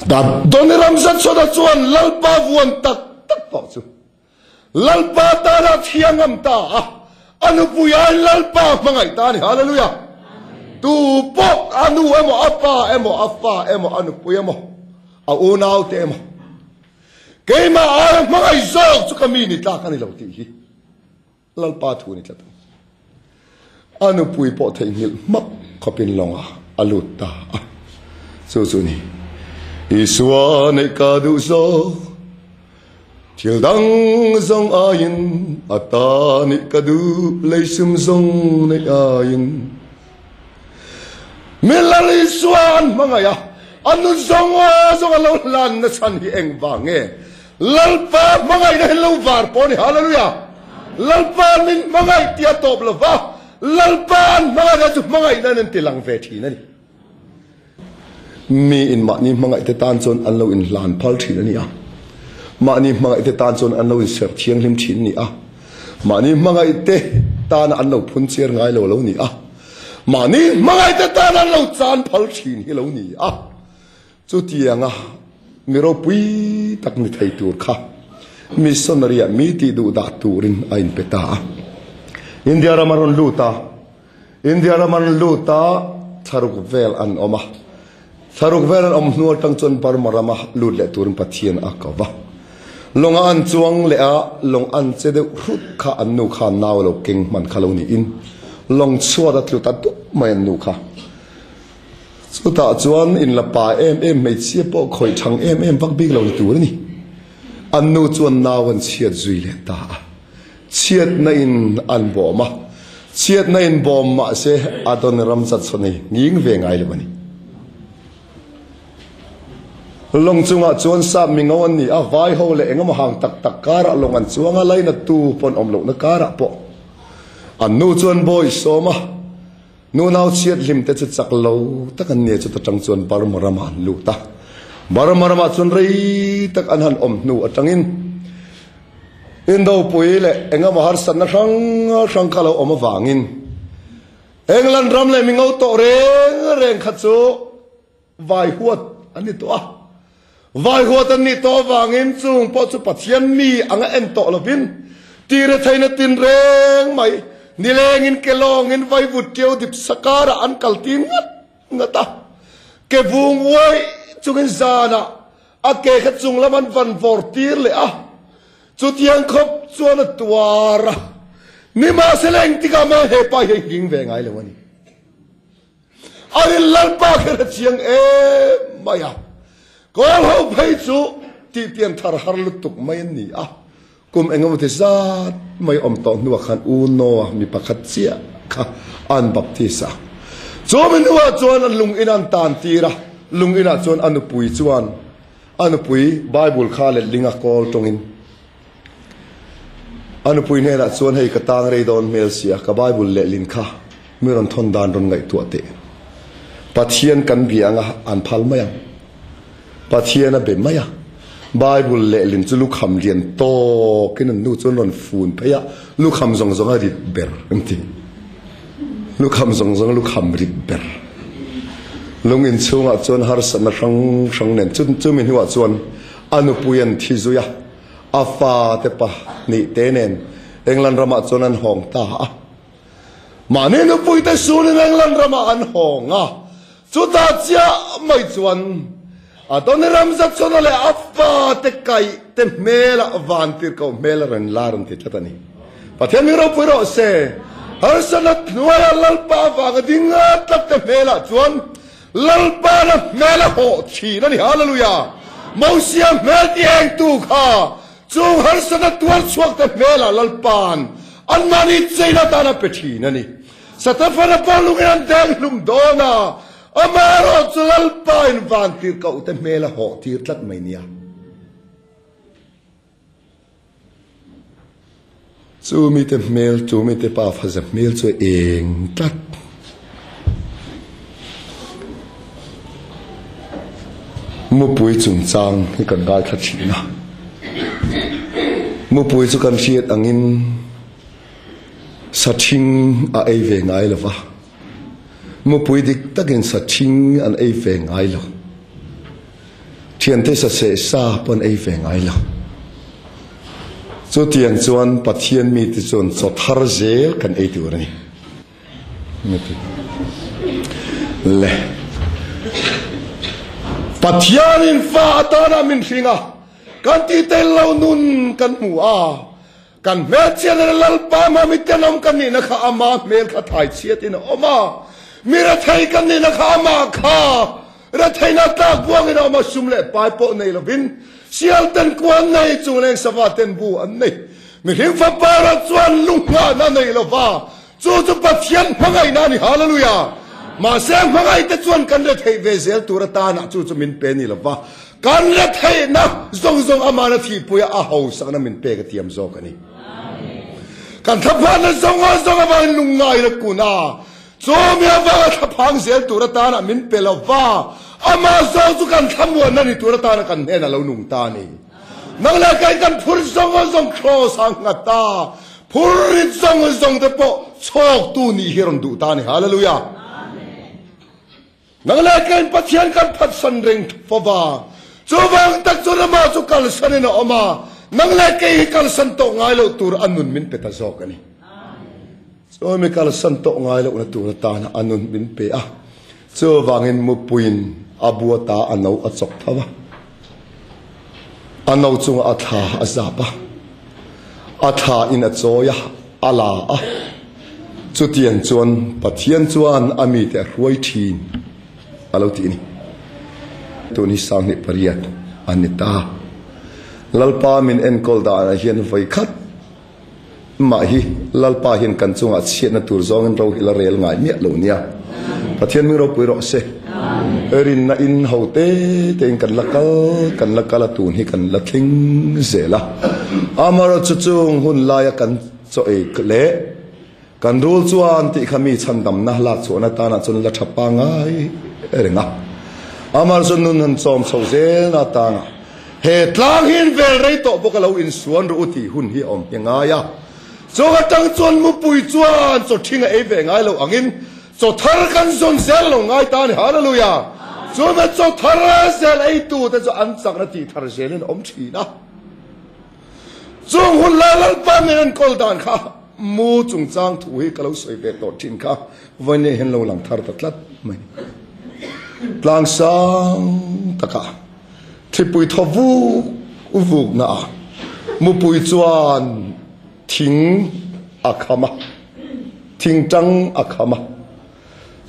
Adoniram Judson-a chuan Lalpa vuan tak tak pawh chu Lalpa tana thiangam ta a, a nupui aiin Lalpa hmangaih ta a ni. Hallelujah! Tu pawh a nu emaw, a pa emaw, a fa emaw, a nupui emaw, a unaute emaw, keimah aia hmangaih zawk chu ka mi ni tlak a ni lo tih hi Lalpa thu ni tlat ang. A nupui pawh theihnghilh hmak khawpin lawngah a lut ta a. Chu chu ni. Isua neih ka duh zawk, thil dang zawng aiin a ta nih ka duh, leisum zawng neih aiin. Mi Lal Isua an hmangaih a, a nu zawng zawng a lo hlan na chhan hi engvang nge? Lalpa hmangaihna hi lo var pawh a ni. Hallelujah! Lalpa min hmangaih tih a tawp lo va, Lalpa an hmangaihna chu hmangaihna an ti lang ve thin a ni. Mi in mahni hmangaihte tan chuan an lo inhlan phal thin a ni a, mahni hmangaihte tan chuan an lo inserh thianghlim thin a ni a, mahni hmangaihte tana an lo phun chiar ngai lo lo ni a, mahni hmangaihte tana an lo chan phal thin hi lo ni a. Chutianga mi ropui tak ni thei tur kha missionary-ah mi tih duh dah turin a inpe ta a. India ram a rawn lut a, India ram a rawn lut a, thlaruk vel an awm a. Thlaruk vel an awm hnu atang chuan Burma rama lut leh turin Pathian a ko va. Lawng a an chuang leh a, lawng an che deuh hrut kha an nu kha nau lo keng hman kha lo niin lawng chhuat a tlu ta dup mai an nu kha. Chutah chuan in la pa em em hmeichhia pawh khawih thang em em vak bik lo ni tur a ni. An nu chuan nau an chhiat zui leh ta a. Chhiatna in an bawm a, chhiatna in bawm mah se a dawn ram chat sawn hi nghing ve ngai lo a ni. Lawng chungah chuan sap mingo an ni a, vai ho leh engemaw hang tak tak karah lawng an chuang a, lainattu pawn awm lohna karah pawh an nu chuan bawi sawm a. Nunau chhiat hlim te chu chak lo tak an nia chuta tang chuan Burma ramah an lut a. Burma ramah chuan rei tak an han awm hnu atangin Indopui leh engemaw harsatna hrang hrang kha lo awm avangin England ram leh mingo tawh reng reng kha chu Vai huat an ni tawh a. Vai huat an nih tawh avangin chung pawh chu Pathian mi anga en tawh lovin tire theihna tinreng mai nilengin ke lawngin vaivut ṭiau dip sakarah an kal tir ngat ngat a. Ke vung uaih chungin zanah a ke kha chung lam an van vawr tir leh a. Chutiang khawp chuan a tuar a. Nimahsela engtikah mah he pa hi a nghing ve ngai lo a ni. A rin Lalpa kher a chiang em mai a, Kawl ho phei chu tih pian thar har lutuk mai an ni a, kum engemaw ti zat mai awm tawh hnuah khan U Noah mi pakhat chiah kha an baptist a. Chu mi hnuah chuan an lung in an tan tir a, lung inah chuan a nupui chuan a nupui Bible kha letling a kawl tawngin A nupui hnenah chuan, Hei ka tang rei dawn hmel sia, ka Bible lehlin kha mi rawn thawn dan rawn ngaihtuah teh. Pathian kan bia anga an phal mai ang. Pathian a be mai a. Bible lehlin chu lukham lian tawkin an nu chuan rawn fun phei a, lukham zawng zawng a rit ber an ti. Lukham zawng zawng lukham rit ber. Lung inchhungah chuan harsatna hrang hrang nen chumi hnuah chuan a nupui an thi zui a. A fate pahnih te nen England ramah chuan an hawng ta a. Mahni nupuite sunin England ramah an hawng a, chutah chiah mai chuan Adoniram Judson-a leh a fate kaih te hmelah vantirhkoh hmel a rawn lar an ti tlat a ni. Pathian min ropui rawh se, harsatna hnuaia Lalpa avanga ding tlat te hmelah chuan Lalpa na hmel a hawh thin a ni. Hallelujah! Mosia hmel ti engtu kha chung harsatna tuar chhuak te hmelah Lalpa'n anmahni cheina atan a pe thin a ni. Satafana pawh lungin an deng hlum dawn a, amaherawh chu Lalpa in van tirhkoh te hmel a hawh tir tlat mai nia. Chu mite hmel, chu mite pa faza hmel chu a eng tlat. Mupui chungchang hi kan ngaithla thin a. Mupui chu kan hriat angin sathing a ei ve ngai lo va. Mupui dik takin sathing an ei ve ngai lo. Thiante sa seh sa pawn ei ve ngai lo. Chutiang chuan Pathian mite chuan chaw thar zel kan ei tur a ni. Le. Pathianin fa atana min hring a, kan tih tel lo nun kan hmu a, kan hmelchhiat leh Lalpa hma mi tenawm kan nihna kha ama hmel kha thaichhiatin a awm a, mi rethei kan nihna kha amah kha retheihna tlak buangin a awm a, sum leh pai pawh nei lovin sial ten kua an nei, chungleng sava ten bu an nei. Mihring fapa erawh chuan lunghngahna nei lova, Chu chu Pathian hmangaihna a ni, Hallelujah! Mahse hmangaihte chuan kan retheih ve zel tur atana chu chu min pe ni lo va, kan retheihna zawng zawng amana thihpuia a hausakna min pek a tiam zawk a ni. Kan thlaphanna zawng zawng avangin lungngai la kun a, chu mi avanga thlaphang zel tur atana min pe lo va, amah zawng chu kan thlamuanna ni tur atana kan hnenah lo nung ta a ni. Nang leh kei kan phur zawng zawng Kraws a nghat a, phur rit zawng zawng te pawh chhawktu nih hi rawn duh ta a ni. Hallelujah! Nang leh keiin Pathian kan phatsan reng fo va, chuvang tak chuan amah chu kalsanin a awm a, nang leh kei hi kalsan tawh ngai loh tur a nun min pe ta zawk a ni. Chu mi kalsan tawh ngai lohna tur atana a nun min pe a, chuvangin mupuiin a buata a no a chawk tho a, a no chungah a thla a zap a, a thla in a chawi a, a la a, chutiang chuan Pathian chuan a mite a hruai thin a lo tih a ni. Tun hi 28 a ni ta. Lalpa min enkawl danah hian vawikhat Mah hi Lalpa hian kan chungah chhiatna tur zawngin ro hi la rel ngai miah lo nia. Pathian hming ropui rawh se. Rinna in ho te tein kan la kal kan la kal a tun hi kan la thleng zel a. Amaherawhchu chung hun laia kan chaw ei leh kan rul chuan tih kha mi chhandamna lak chhuahna tanah chuan la tha pangai reng a. Amaherawhchu nun han chawm chho zelna atangah He tlang hi in vel rei tawh bawk a lo insuan rawh u tih hun hi a awm nghe ngai a. Chaw atang chuan mupui chuan chaw ṭhing a ei ve ngai lo angin chaw thar kan zawn zel lo ngai ta a ni. Hallelujah! Chuan chaw thar zel eitu te chu an chakna tih thar zelin a awm ṭhin a. Chung hun lai Lalpa min enkawl dan kha mu chungchang thu hi ka lo sawi ve tawh ṭhin kha vawiin hian lo lang thar ta tlat mai. Tlang sang takah. Thlipui thaw vuk vuk na a, mupui chuan thing a kham a, thingtang a kham a.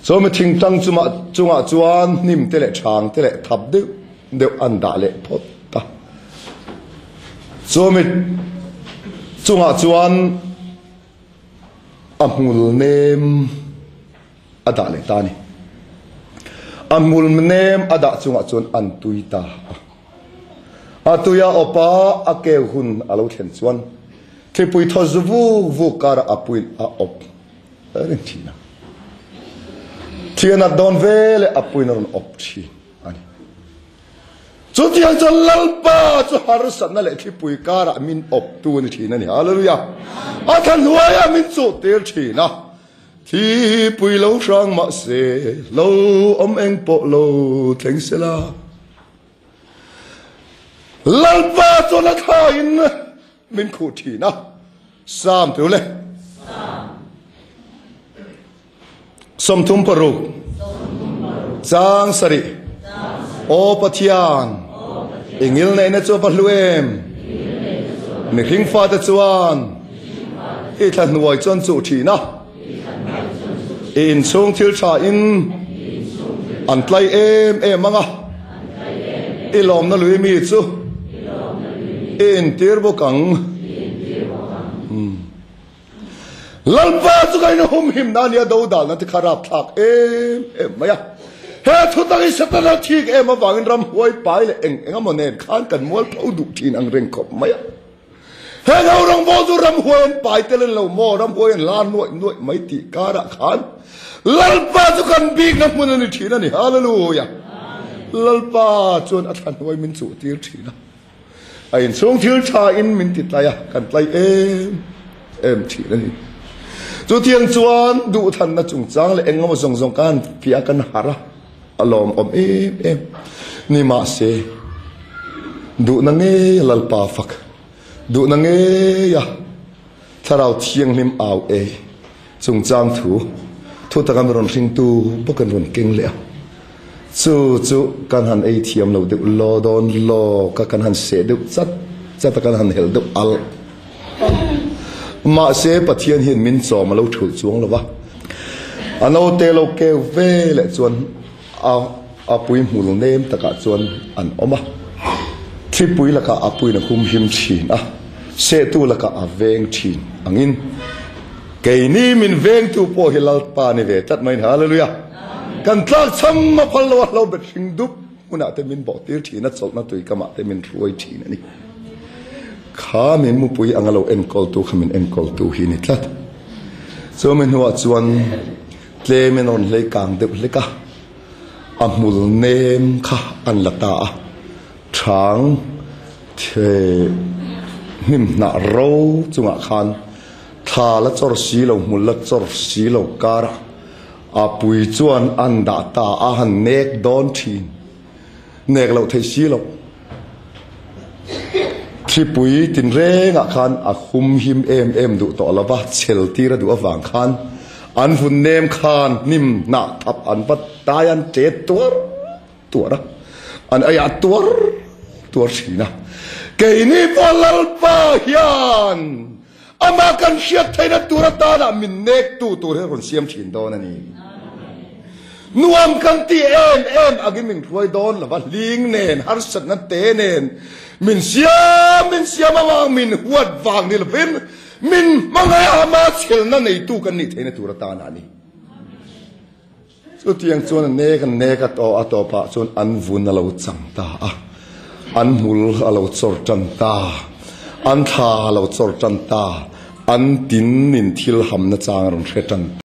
Chumi thingtang chumah chungah chuan hnim te leh thang te leh thap deuh deuh an dah leh phawt a. Chumi chungah chuan a hmul nem a dah leh ta a ni. A hmul nem a dah chungah chuan an tui ta a. A tui a awp a, a keu hun a lo thlen chuan thlipui thaw zu vuk vuk karah a puiin a awp reng thin a. Thian a dawn veleh a puiin a rawn awp thin a ni. Chutiang chuan Lalpa chu harsatna leh thlipui karah min awptu a ni thin a ni. Hallelujah! A thla hnuaiah min chuhtir thin a. Thipui lo hrang mahse lo awm eng pawh lo thleng sela. Lalpa chuan a thlain min khuh thin a, Sam tu le. 36 Chang sarih Aw Pathian, i ngilneihna chu a va hlu em? Mihring fate chuan i thla hnuai chuan chuh thin a, i inchhung thil tha in an tlai em em ang a, i lawmna lui mi chu i intir bawk ang. Lalpa chu ka in humhim na nia do dalna te kha rapthlak em em mai a. He thu tak hi Setana thik em avangin ramhuai pai leh eng eng emaw nen khan kan mual pho duh thin ang reng khawp mai a. He ngau rawngbawl chu ramhuai an pai tel an lo maw, ramhuai an la nuaih nuaih mai tih karah khan Lalpa chu kan bikna hmun a ni thin a ni. Hallelujah! Lalpa chuan a thla hnuai min chuh tir thin a. A inchhung thil tha in min ti tlai a, kan tlai em em thin a ni. Chutiang chuan duhthanna chungchang leh engemaw zawng zawng kan fiah a, kan harh a, a lawmawm em em ni mahse. Duhna ngeia Lalpa fak, duhna ngeia Thlarau Thianghlim au e chungchang thu thu taka mi rawn hringtu bawk an rawn keng leh a. Chu chu kan han ei thiam lo deuh law dawn lawk a, kan han seh deuh chat chat a, kan han helh deuh alh alh. Mahse Pathian hian min chawm a lo thulh chuang lo va, a naute lo keu ve leh chuan a a pui hmul nem takah chuan an awm a, thlipui lakah a puiin a humhim thin a, sehtu lakah a veng thin angin keini min vengtu pawh hi Lalpa ni ve tlat mai Hallelujah! Kan tlak cham a phal lo a, hlo bet hring dup hmunah te min bawh tir thin a, chawlhna tui kamah te min hruai thin a ni. Kha min mupui anga lo enkawltu kha min enkawltu hi ni tlat. Chumi hnuah chuan Tlem in a rawn hlei kang deuh hlek a, a hmul nem kha an la ta a, thang the hnim hnah ro chungah khan thla la chawr si lo, hmul la chawr si lo karah a pui chuan an dah ta a, han nek dawn thin, nek loh theih si loh. Thlipui tinrengah khan a humhim em em duh tawh lo va, chhel tir a duh avang khan an vun nem khan hnim hnah thap an va tai an che tuar tuar a, an aiah tuar tuar thin a. Keini pawh Lalpa hian amah kan hriat theihna tur atana min nektu tur hi a rawn siam thin dawn a ni. Nuam kan ti em em agin min hruai dawn lo va, hling nen, harsatna te nen min siam min siam avang min huat vang ni lovin min hmangaih a ama chhelna neitu kan nih theihna tur atana a ni. Chutiang chuan a nek a nek a tawh a tawpah chuan an vun a lo chang ta a, an hmul a lo chawr tan ta, an thla a lo chawr tan ta, an tin in thil hamna chang a rawn hre tan ta.